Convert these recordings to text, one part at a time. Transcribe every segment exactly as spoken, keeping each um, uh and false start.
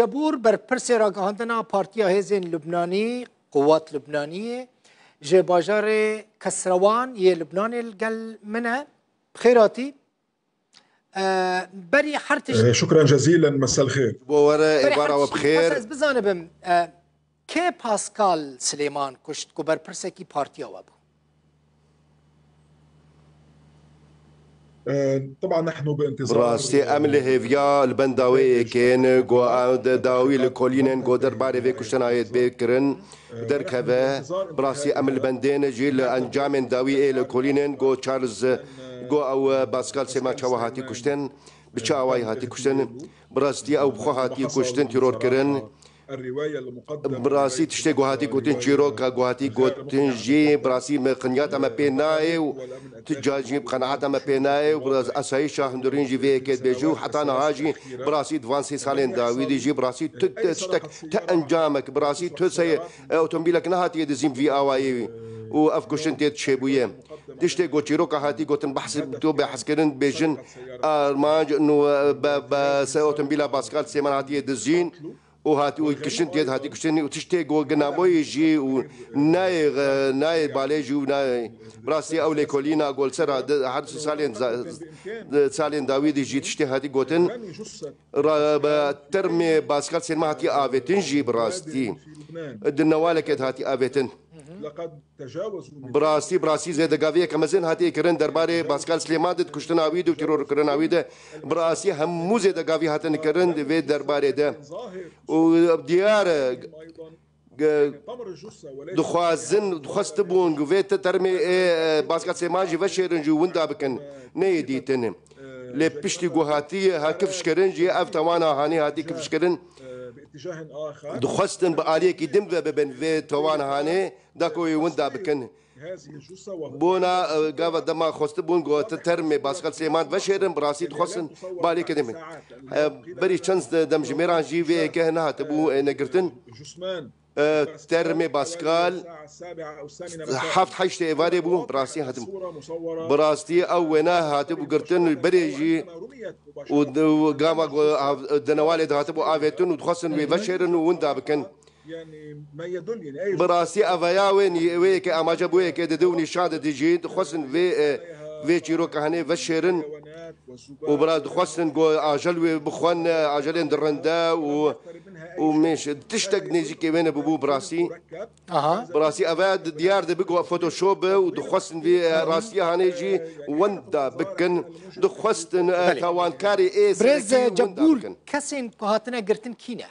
Cebûr, berpirsê ragihandina Partiya Hêzên Lubnanî, Quwat Lubnaniyê, ji bajarê Kesrewan yê Lubnanê li gel min e. Bi xêr hatî. E, berî her tişt- Ee, şukran cezilen, mesel xêr. Bo were, Berî êvara her we tişt bi xêr. Bes ez bizanibim, e, kê Pascal Silêman kuşt ku berpirsekî partiya we bû? Ee, طبعاً نحن بانتظار Bi rastî em li hêviya li benda wê yekê ne, ku ew de dawî li kolînên ku derbarê vê kuştina yê dibê kirin derkeve. Bi rastî em li bendê ne jî li encamên dawî ê li kolînên ku Charles, ku ew Pascal Silêman çawa hatî kuştin, bi çi awayî hatî kuştin. Bi rastî ew bi xwe hatî kuştin, tîror kirin. Bi rastî tiştê ku hatî gotin, çîroka ku hatî gotin jî, bi rastî me qinyata me pê nayê û tu ca jî qenaeta me pê nayê û bi rastî asayîşa hundirîn jî vê yekê dibêje û heta niha jî bi rastî di van sê salên dawî de jî bi rastî tu, tu tiştek, tu encamek, bi rastî tu sey, e, otomobîlek nehatiye dizîn vî awayî û ev kuştin tê çêbûye. Tiştê ku çîroka hatî gotin, behs tu behs kirin, bêjin armanc nû, e, be, be, se otomobîla Pascal Silêman hatiye dizîn. û hatî, û kiştin tê de hatî kuştin û tiştê ku ginamoyê jî û nayê, nayê balê jî û nayê. Bi rastî ew lêkolîna ku li ser ha-, di-, her du salên za-, salên dawî de jî tiştê hatî gotin. Ra-, be-, termê Pascal Silêman hatî avêtin jî bi rastî. Di newaleke de hatî avêtin. Bi rastî, bi rastî zêdegaviyeke mezin hatiye kirin derbarê Pascal Silêman de, kuştina wî de û tîrorkirina wî de. Bi rastî hemû zêdegavî hatin kirin di vê derbarê de. Û diyar e, ge-, dixwazin, dixwestibûn ku vê te termê ê, e, Pascal Silêman jî veşêrin jî winda bikin. Neyê dîtin. Lê piştî ku hatiye ha kifşkirin jî ev tawana hanê hatî kifşkirin. Dixwestin bi aliyekî din ve bibin vê tawana hanê. Da ku wê winda bikin. Bona, e, gava dema xwestibûn ku te termê Pascal Silêman veşêrin, bi rastî dixwestin balê kedê min. E, berî çend de-, demjimêran jî vê yekê nehatibû, e, negirtin. E, termê Pascal heft heştê êvarê bû, bi rastî hatim. Bi rastî ew wêne hatibû girtin, berê jî û d-, û gava ku av-, di newalê de hatibû avêtin û dixwestin wê veşêrin û winda bikin. Bi rastî ev ya wê nî-, wê yekê amace bû yekê dide û nîşan dide jî dixwestin vê, e, vê çîroka henê veşêrin û bi rastî dixwestin ku ajel wê bixwen, e, ajelên dirinde û, û mêş tiştek nêzîkê wê nebûbû bi rastî. Aha. Bi rastî ev ya di-, diyar dibe ku Photoshop e û dixwestin vê, e, rastiya hanê jî winda bikin. Dixwestin, e, Belê. tawankarê ê Birêz serekî winda Cebûr, bikin. Kesên ku hatine girtin kî ne?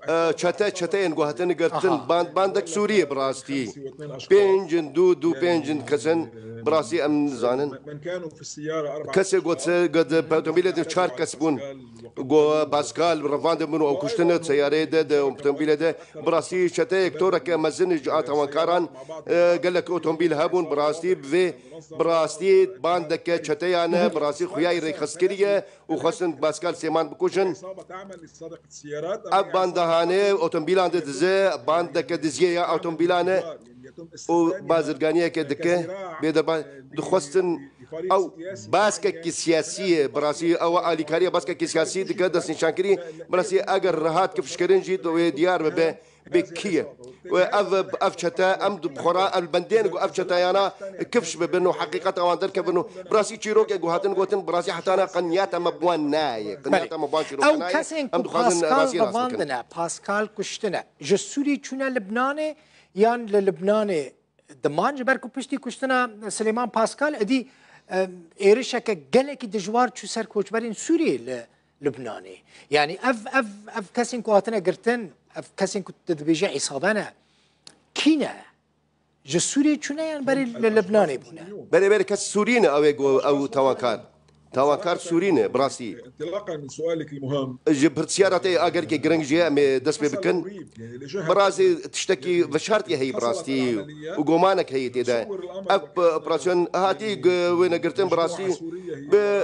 E, çete, çeteyên ku hatine girtin, Aha. band-, bandek Sûriyê bi rastî. Pênc in, du, du, pênc in kesin, bi rastî em nizanin. Kesê got se, got, otomobîlê de çar kes bûn. Go Pascal, revandin bûn û ew kuştine, seyareyê de, de otomobîlê de. Bi rastî çeteyek toreke mezin ji a tawankaran, e, gelek otomobîl hebûn, bi rastî bi vê Bi rastî bandeke çeteyan e, bi rastî xuyayî rêxistkirî ye û xwestin Pascal Silêman bikujin. Ev banda hanê otomobîlan de dize, bandeke diziyê ya otomobîlan e û bazirganiyeke dike. Bê derba dixwestin ew baskekî siyasî ye, bi rastî ew alîkariya baskekî siyasî dike, destnîşankirî, bi rastî eger rihat kifşkirin jî wê diyar bibe. Bi kî ye? Û ev, ev çete, em di xwe re, em li bendê ne ku ev çeteyana kifş bibin û heqîqeta wan derkevin û bi rastî çîrokek ku hatin gotin, bi rastî heta niha qenyata me bi wan nayê. Qenyata me bi wan çîrokan nayê. Belê. Ew kesên ku Pascal revandine, Pascal kuştine, ji Sûrî çûne Libnanê yan li Libnanê diman, ji ber ku piştî kuştina Silêman Pascal, êdî, em, êrişeke gelekî dijwar çû ser koçberên Sûriyê li Lubnanê. Yanî ev, ev, ev kesên ku hatine girtin, ev kesên ku tu dibêje îsave ne, kî ne? Ji Sûriyê çûne yan berê li Lubnanê bûne? Berê berê kes Sûrî ne ew ê ku ew tawankar. Tawankar Sûrî ne, bi rastî. Ji pirsyara te a gelekî giring jî em ê dest pê bikin. Bi rastî tiştekî veşartiyê heye bi rastî û gomanek heye tê de. Ev operasyon hatî wêne girtin bi rastî bi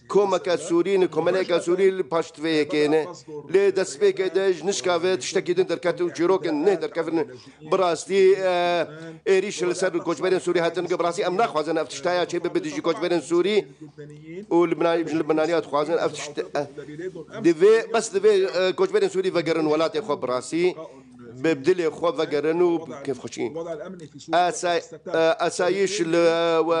komeke Sûrî ne, komeleke Sûrî li paşt vê yekê ne. Lê destpêkê de ji nişka ve tiştekî din derket û çîrokên neh derkevin. Bi rastî, e, êrîş li ser koçberên Sûrî hatin, bi rastî em naxwazin ev tiştaya çêbibe dijî koçberên Sûrî. Û Libnanî, ji Libnaniya dixwazin ev tişt, e, divê, bes divê, e, koçberên Sûrî vegerin welatê xwe bi rastî, bi dilê xwe vegerin û bi kêfxweşî. Asa-, e, asayiş li, e, we,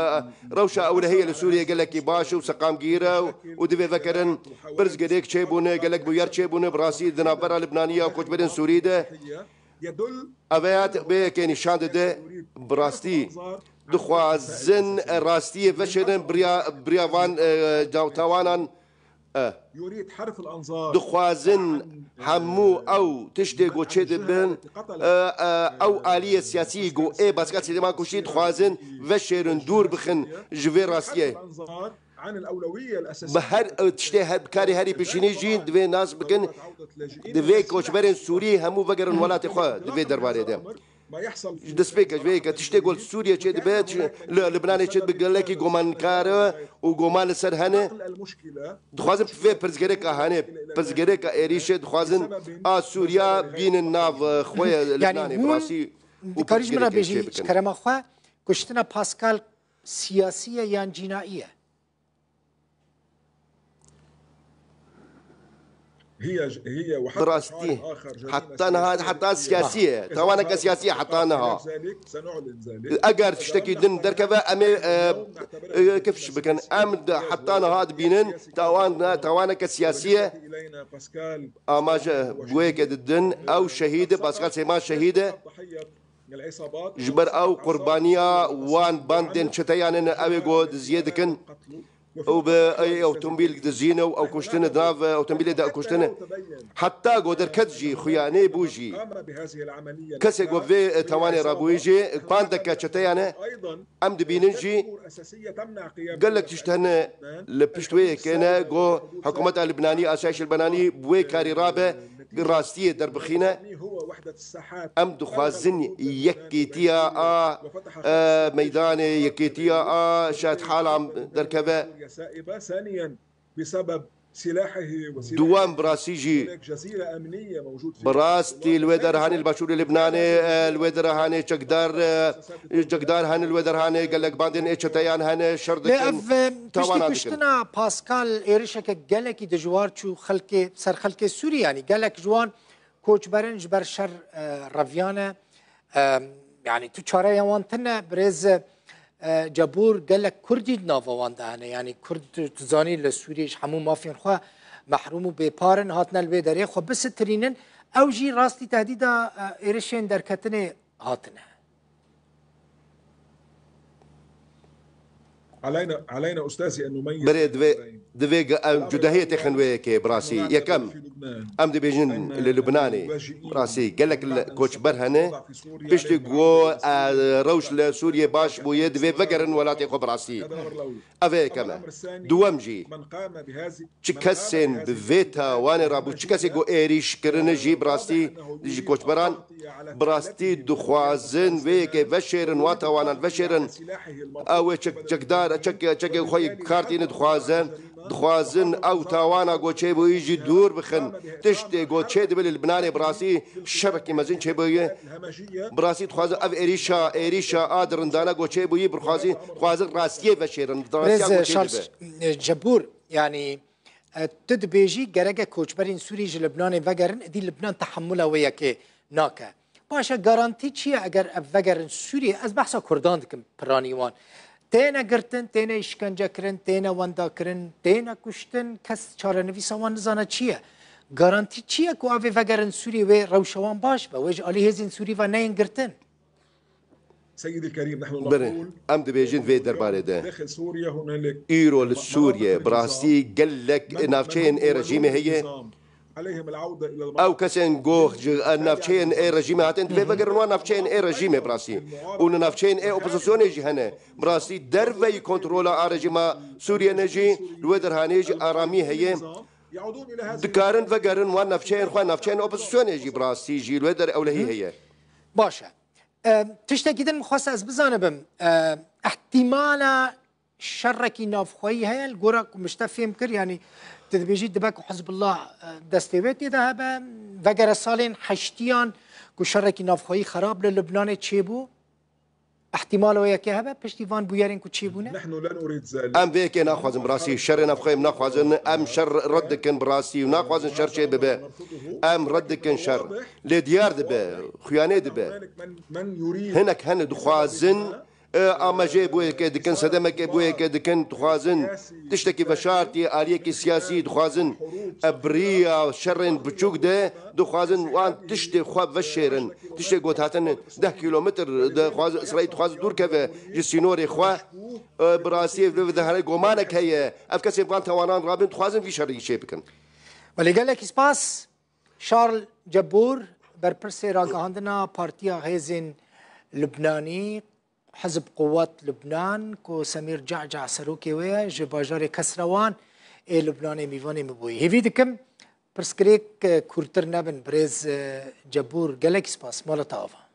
rewşa ew li heye li Sûriyê gelekî baş û seqamgîr e û divê vegerin. Pirsgirêk çêbûne, gelek bûyer çêbûne, bi rastî di navbera Libnanî ya koçberên Sûrî de. Ev ya vê yekê nîşan dide, bi rastî dixwazin rastiyê veşêrin, biriya, biriya van, e, tawanan, e, dixwazin hemû ew tiştê ku çêdibin, e, e, ew aliyê siyasî ku ê Pascal Süleyman kuştî dixwazin veşêrin, dûr bixin ji vê rastiyê. Bi her, e, tiştê her, karê herî pêşînî jî divê nas bikin, divê koçberên Sûrî hemû vegerin welatê xwe di vê derbarê de. Ji destpêkê, ji vê yekê tiştê ku li Sûriyê çêdibe, çi-, li Libnanê çêdibe gelekî gomankar e û goman li ser hene. Dixwazin vê pirsgirêka hene, pirsgirêka êrîşê dixwazin a Sûriya bînin nav, e, xwe ye Libnanê, bi rastî û pirsgirêkê çê bikin. Kerema xwe, kuştina Pascal siyasî ye yan cînaî ye? Bi rastî, heta niha, heta siyasî ye. Tawaneke siyasî ye heta niha. Eger tiştekî din derkeve, em ê, e, e, kifş bikin. Em de heta niha dibînin, tawan-, tawaneke siyasî ye. Amaje bi wê yekê didin, ew şehîd e, Pascal Seyman şehîd e. Ji ber ew qurbaniya wan bandên çeteyan in, ew ê ku diziyê dikin û bi ey otomobîl dizîne û ew kuştine, di nav otomobîlê de ew kuştine. Heta ku derket jî, xuyanê bû jî. Kesê ku vê tawanê rabûyî jî bandeke çeteyan e. Em dibînin jî gelek tişt hene li pişt wê yekê ne, ku hikûmeta Libnanî, asayişê Libnanî bi wê karî rabe, rastiyê derbixîne. Em dixwazin yekêtiya a, e, meydanê, yekêtiya a şahidalan derkeve. Duwem bi rastî jî, bi rastî li wê derhanê li başûrê Libnanê, e, li wê derhanê çekdar, e, çekdar hene, li wê derhanê gelek bandên ê çeteyan hene, şer dikin, e, tawana dikin. Lê ev, e, piştî kuştina Pascal êrişeke gelekî dijwar çû xelkê, ser xelkê Sûrî, yanî gelek ji wan koçber in ji ber şer, e, reviyane. E, yanî tu çareya wan tune, birêz, e, Cebûr, gelek Kurdî di nava wan de hene. Yanî Kurd, tu, tu zanî li Sûriyê ji hemû mafên xwe mehrûm û bêpar in, hatine li wê derê xwe bisitirînin. Ew jî rastî tehdîda, e, êrişên derketinê hatine. Birê divê, divê ge-, em cudahiyê têxin wê yekê, bi rastî. Yekem, em dibêjin li Lubnanê, bi rastî, gelek li koçber hene, piştî ku, e, rewş li Sûriyê baş bûye, divê vegerin welatê xwe, bi rastî. Ev ê yekem e. Duwem jî, çi kesên bi vê tawanê rabû, çi kesê ku êrîş kirine jî bi rastî ji koçberan, bi rastî dixwazin vê yekê veşêrin, wan tawanan veşêrin. Ew ê çek-, çekdar, çek-, çekê xwe yê kar tîne dixwazin, dixwazin ew tawana ku çêbûyî jî dûr bixin. Tiştê ku çêdibe li Libnanê bi rastî şerekî mezin çêbûye. Bi rastî dixwazin ev êrîşa, êrîşa a dirindana ku çêbûyî bi rastî, dixwazin rastiyê veşêrin. Rastiya ku çêdibe. Rêz Charles, e, Cebûr, yanî, e, tu dibêjî gereke koçberên Sûrî ji Libnanê vegerin, êdî Libnan tehemula wê yekê nake. Baş e, garantî çi ye eger ev vegerin Sûriyê? Ez behsa Kurdan dikim, piranî wan. Têne girtin, têne îşkence kirin, têne wenda kirin, têne kuştin, kes çarenivîsa wan nizane çi ye. Garantî çi ye ku ev ê vegerin Sûriyê, wê rewşa wan baş be, wê ji alî hêzên Sûrî ve neyên girtin? Berê, em dibêjin vê derbarê de. Îro li Sûriye bi rastî gelek navçeyên ê rejîmê heye. Ew kesên ku ji navçeyên ê rejîmê hatin, divê vegerin wan navçeyên ê rejîmê bi rastî. Û li navçeyên ê opozisyonê jî hene. Bi rastî derveyî kontrola a rejîma Sûriye ne jî li wê derhanê jî aramî heye. Dikarin vegerin wan navçeyên xwe, navçeyên opozisyonê jî bi rastî jî li wê der ewlehî heye. Baş e. Em, tiştekî din min xwest ez bizanibim. Em, ihtimala şerekî navxweyî heye, li gora ku min ji te fêm kir, yanî tu dibêjî dibe ku Hizbullah, e, destê wê tê de hebe, vegere salên heştiyan ku şerekî navxweyî xerab li Libnanê çêbû? Ehtimal o yekê hebe piştî van bûyerên ku çêbûne? Em vê yekê naxwazin bi rastî. Şerê navxwe em naxwazin. Em şer red dikin bi rastî û naxwazin şer çê bibe. Em red dikin şer. Lê diyar dibe, xuyanê dibe. Hinek hene dixwazin, e, amejê bû yekê dikin, sedemekê bû yekê dikin, dixwazin tiştekî veşartî, aliyekî siyasî dixwazin, e, bi riya şerên biçûk de dixwazin wan tiştê xwe veşêrin. Tiştê got hatin deh kilometr dixwazin, Îsraîl dixwazin dûr keve ji sînorê xwe. E, bi rastî ev li vê de hene gomanek heye. Ev kesên van tawanan rabin dixwazin vî şerî çê bikin. Belê gelekî spas. Şarl Cebûr, berpirsê ragihandina Partiya Hêzên Lubnanî, Hizb Quwet Lubnan, ku Semîr Ce'ca serokê wê ye, ji bajarê Kesrewan ê Lubnanê mîvanê min bûyî. Hêvî dikim pirsgirêk, e, kûrtir nebin. Birêz, e, Cebûr, gelekî spas. Mala te ava.